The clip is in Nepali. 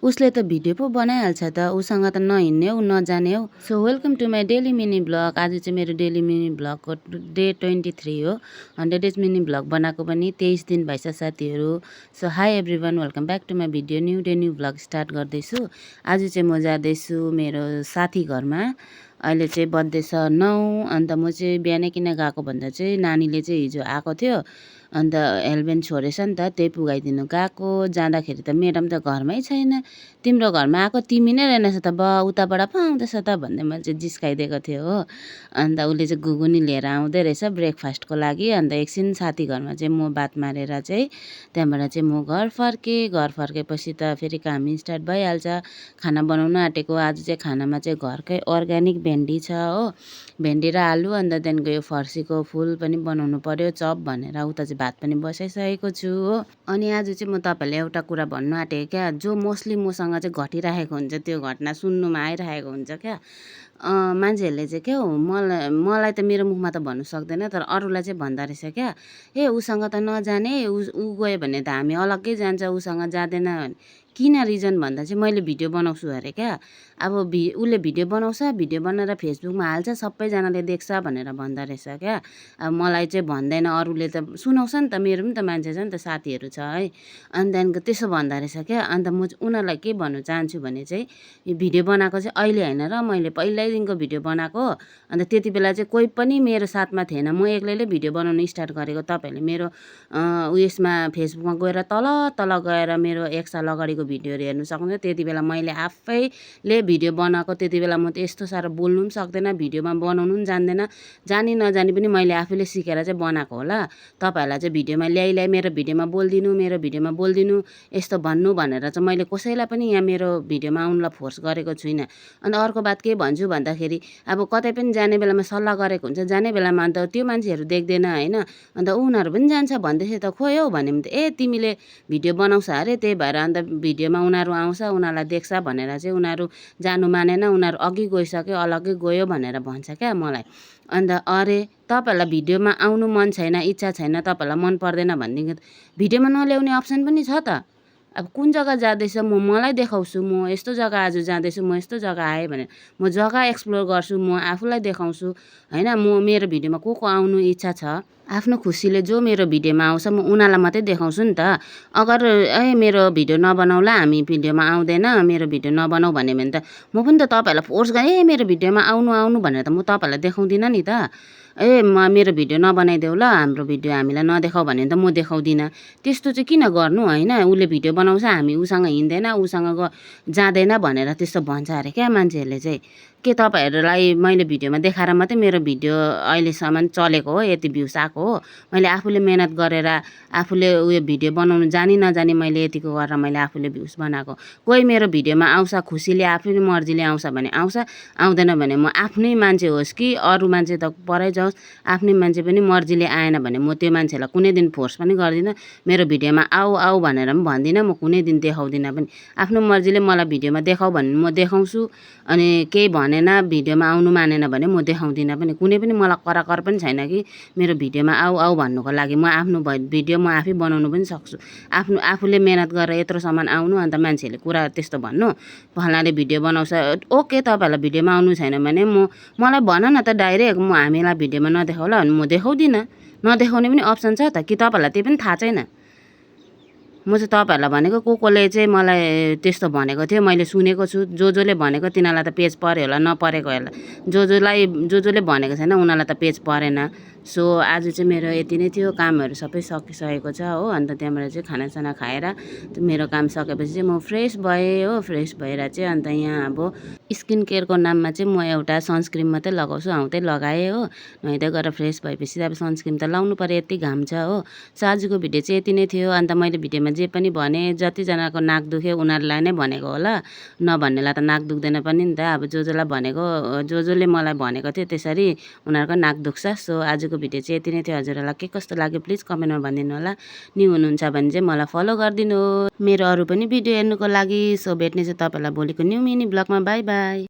उसले त भिडियो पो बनाइहाल्छ त, उसँग त नहिँड्ने हौ नजाने हौ। So welcome to my daily mini blog. आज चाहिँ मेरो डेली मिनी ब्लगको डे 23 हो। 100 डेज मिनी ब्लग बनाएको पनि 23 दिन भइछ साथीहरू। So hi everyone, welcome back to my video. New day new blog start गर्दैछु। आज चाहिँ म जाँदैछु मेरो साथी घरमा। अहिले चाहिँ बज्दैछ 9। अन्त म चाहिँ बिहानै किन गएको भन्दा चाहिँ नानीले चाहिँ हिजो आएको थियो, अन्त हेल्मेट छोडेछ नि त, त्यही पुगाइदिनु गएको। जाँदाखेरि त म्याडम त घरमै छैन। तिम्रो घरमा आएको तिमी नै रहेनछ त, उताबाट पो आउँदैछ त भन्दै मैले चाहिँ जिस्काइदिएको थियो हो। अन्त उसले चाहिँ घुगुनी लिएर आउँदै रहेछ ब्रेकफास्टको लागि। अन्त एकछिन साथी घरमा चाहिँ म बात मारेर चाहिँ त्यहाँबाट चाहिँ म घर फर्केँ। घर फर्केपछि त फेरि काम स्टार्ट भइहाल्छ। खाना बनाउन आँटेको। आज चाहिँ खानामा चाहिँ घरकै अर्ग्यानिक भेन्डी छ हो, भेन्डी र आलु। अन्त त्यहाँदेखिको यो फर्सीको फुल पनि बनाउनु पर्यो चप भनेर उता चाहिँ भात पनि बसाइसकेको छु हो। अनि आज चाहिँ म तपाईँलाई एउटा कुरा भन्नु आँटेँ क्या, जो मोस्टली मसँग चाहिँ घटिरहेको हुन्छ, त्यो घटना सुन्नुमा आइरहेको हुन्छ क्या। मान्छेहरूले चाहिँ क्या हो, मलाई त मेरो मुखमा त भन्नु सक्दैन, तर अरूलाई चाहिँ भन्दा रहेछ क्या, ए उसँग त नजाने, ऊ गयो भने त हामी अलग्गै जान्छ, उसँग जाँदैन। किन रिजन भन्दा चाहिँ मैले भिडियो बनाउँछु अरे क्या। अब उसले भिडियो बनाउँछ, भिडियो बनाएर फेसबुकमा हाल्छ, सबैजनाले देख्छ भनेर भन्दा रहेछ क्या। अब मलाई चाहिँ भन्दैन, अरूले त सुनाउँछ नि त, मेरो पनि त मान्छे छ नि त, साथीहरू छ है। अनि त्यहाँदेखिको त्यसो भन्दा रहेछ क्या। अन्त म चाहिँ उनीहरूलाई के भन्नु चाहन्छु भने चाहिँ यो भिडियो बनाएको चाहिँ अहिले होइन र, मैले पहिल्यैदेखिको भिडियो बनाएको। अन्त त्यति बेला चाहिँ कोही पनि मेरो साथमा थिएन, म एक्लैले भिडियो बनाउनु स्टार्ट गरेको। तपाईँहरूले मेरो उयसमा फेसबुकमा गएर तल तल गएर मेरो 1 साल अगाडिको भिडियोहरू हेर्नु सक्नुहुन्छ। त्यति बेला मैले आफैले भिडियो बनाएको। त्यति बेला म त यस्तो साह्रो बोल्नु पनि सक्दैन, भिडियोमा बनाउनु पनि जान्दैन, जानी नजानी पनि मैले आफैले सिकेर चाहिँ बनाएको होला। तपाईँहरूलाई चाहिँ भिडियोमा ल्याइ मेरो भिडियोमा बोलिदिनु यस्तो भन्नु भनेर चाहिँ मैले कसैलाई पनि यहाँ मेरो भिडियोमा आउनुलाई फोर्स गरेको छुइनँ। अन्त अर्को बात के भन्छु भन्दाखेरि, अब कतै पनि जाने बेलामा सल्लाह गरेको हुन्छ, जाने बेलामा अन्त त्यो मान्छेहरू देख्दैन होइन, अन्त उनीहरू पनि जान्छ भन्दैछ त, खोइ हौ भने पनि त ए तिमीले भिडियो बनाउँछ अरे त्यही भएर अन्त भिडियोमा उनीहरू आउँछ, उनीहरूलाई देख्छ भनेर चाहिँ उनीहरू जानु मानेन, उनीहरू अघि गइसक्यो, अलग्गै गयो भनेर भन्छ क्या मलाई। अन्त अरे तपाईँहरूलाई भिडियोमा आउनु मन छैन, इच्छा छैन, तपाईँहरूलाई मन पर्दैन भनेदेखि भिडियोमा नल्याउने अप्सन पनि छ त। अब कुन जग्गा जाँदैछ मलाई देखाउँछु, म यस्तो जग्गा आज जाँदैछु, म यस्तो जग्गा आएँ भने म जग्गा एक्सप्लोर गर्छु, म आफूलाई देखाउँछु होइन। मेरो भिडियोमा को आउनु इच्छा छ, आफ्नो खुसीले जो मेरो भिडियोमा आउँछ म उनीहरूलाई मात्रै देखाउँछु नि त। अगर मेरो भिडियो नबनाउला, हामी भिडियोमा आउँदैन, मेरो भिडियो नबनाऊ भन्यो भने त म पनि त तपाईँहरूलाई फोर्स गरेँ मेरो भिडियोमा आउनु भनेर त म तपाईँहरूलाई देखाउँदिनँ नि त। मेरो भिडियो नबनाइदेऊ ल, हाम्रो भिडियो हामीलाई नदेखाऊ भने त म देखाउँदिनँ। त्यस्तो चाहिँ किन गर्नु होइन। उसले भिडियो बनाउँछ, हामी उसँग हिँड्दैन, उसँग जाँदैन भनेर त्यस्तो भन्छ अरे क्या मान्छेहरूले चाहिँ। के तपाईँहरूलाई मैले भिडियोमा देखाएर मात्रै मेरो भिडियो अहिलेसम्म चलेको हो, यति भ्युज आएको हो? मैले आफूले मेहनत गरेर आफूले उयो भिडियो बनाउनु जानी नजानी मैले यतिको गरेर मैले आफूले भ्युज बनाएको। कोही मेरो भिडियोमा आउँछ खुसीले आफ्नै मर्जीले आउँछ भने आउँछ, आउँदैन भने म आफ्नै मान्छे होस् कि अरू मान्छे त परै जाओस्, आफ्नै मान्छे पनि मर्जीले आएन भने म त्यो मान्छेलाई कुनै दिन फोर्स पनि गर्दिनँ, मेरो भिडियोमा आऊ भनेर पनि भन्दिनँ, म कुनै दिन देखाउँदिनँ पनि। आफ्नो मर्जीले मलाई भिडियोमा देखाऊ भने म देखाउँछु, अनि केही भनेन, भिडियोमा आउनु मानेन भने म देखाउँदिनँ पनि। कुनै पनि मलाई कराकर पनि छैन कि मेरो भिडियोमा आऊ भन्नुको लागि। म आफ्नो भिडियो म आफै बनाउनु पनि सक्छु। आफूले मेहनत गरेर यत्रोसम्म आउनु, अन्त मान्छेहरूले कुरा त्यस्तो भन्नु, फलानाले भिडियो बनाउँछ, ओके तपाईँहरूलाई भिडियोमा आउनु छैन भने मलाई भन न त डाइरेक्ट, हामीलाई भिडियोमा नदेखाउला भने म देखाउँदिनँ। नदेखाउने पनि अप्सन छ त कि तपाईँहरूलाई त्यही पनि थाहा छैन। म चाहिँ तपाईँहरूलाई भनेको, कोले चाहिँ मलाई त्यस्तो भनेको थियो मैले सुनेको छु, जसले भनेको तिनीहरूलाई त पेज पऱ्यो होला, नपरेको होला। जसले भनेको छैन उनीहरूलाई त पेज परेन। सो आज चाहिँ मेरो यति नै थियो, कामहरू सबै सकिसकेको छ हो। अन्त त्यहाँबाट चाहिँ खानासाना खाएर मेरो काम सकेपछि चाहिँ म फ्रेस भएँ हो। फ्रेस भएर चाहिँ अन्त यहाँ अब स्किन केयरको नाममा चाहिँ म एउटा सनस्क्रिम मात्रै लगाउँछु, त्यही लगाएँ हो। नुहाइधुवाइ गरेर फ्रेस भएपछि अब सनस्क्रिम त लाउनु पऱ्यो, यति घाम छ हो। सो आजको भिडियो चाहिँ यति नै थियो। अन्त मैले भिडियोमा जे पनि भने, जतिजनाको नाक दुख्यो उनीहरूलाई नै भनेको होला, नभन्नेलाई त नाक दुख्दैन पनि नि त। अब जसलाई भनेको, जसले मलाई भनेको थियो त्यसरी उनीहरूको नाक दुख्छ। सो आजको भिडियो चाहिँ यति नै थियो। हजुरहरूलाई के कस्तो लाग्यो प्लिज कमेन्टमा भनिदिनु होला। न्यू हुनुहुन्छ भने चाहिँ मलाई फलो गरिदिनु मेरो अरू पनि भिडियो हेर्नुको लागि। सो भेट्ने चाहिँ तपाईँलाई भोलिको न्यू मिनी ब्लगमा। Bye by.